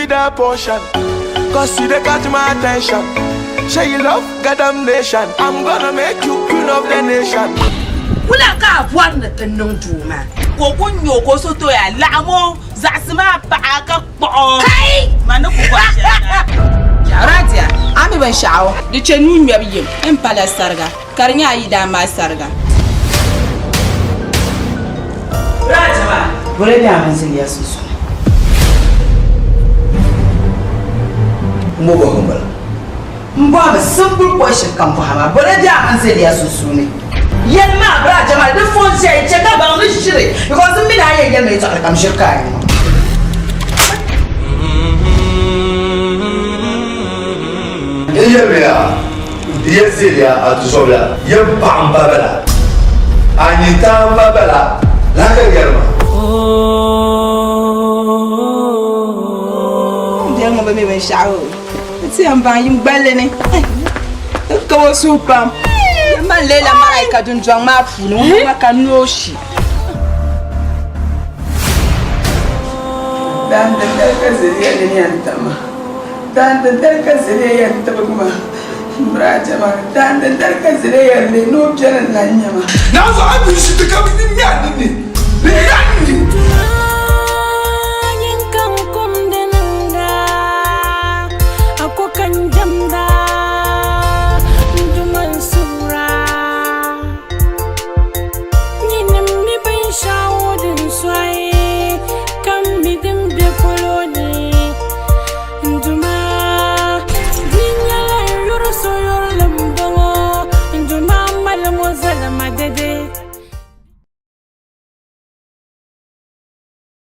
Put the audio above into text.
me that portion. Cause you dey catch my attention. Say you love Goddamn nation. I'm gonna make you queen of the nation. Wula ka a bɔri ni ti niŋ doo maa? Ka o ku nya o ka o so toya laɣim o zaɣisi maa paɣa ka kpuɣ o. Kai! Ma ni ku bɔri shɛli naai. Radia, a mi binshɛɣu? Di chɛ nuu ŋmɛbu yim m-pala sariga, ka di nyɛ a yidaan maa sariga. Radia maa. Bɔla bɛ a mini Ziliya sunsuuni? M bo bɔhigu m-bala. M bɔhimi simple question ka m bɔhi maa, bɔla bɛ a mini Ziliya sunsuuni? Yɛli maa bra Jamal di phone ʒiɛya chɛ ka baŋ ni ʒiri because m mi ni a yɛn yɛli ma yɛtɔɣili kam ʒiri ka a yi ŋɔ. N yɛliya, di yɛn ziliya a tuzɔbila yɛn paɣa m ba bala, a nyintaa m ba bala lahi ka yɛri ma. M biɛri ŋɔ bi mi binshɛɣu o. N ti yɛn baŋ yim gballi ni n ka o suhu pam. Man leela malaika dundɔŋ maa puuni ŋun ma ka n nooi shi. Daandindali ka ziliya nini yɛn taɣi ma. Daandindali ka ziliya yɛn tibigi ma. Biraajama, daandindali ka ziliya yɛn leei ni o beni n-lan nya ma. Naawuni a ni ʒi ti ka bɛ ni ŋme a ninni. Bɛ ŋme a ninni.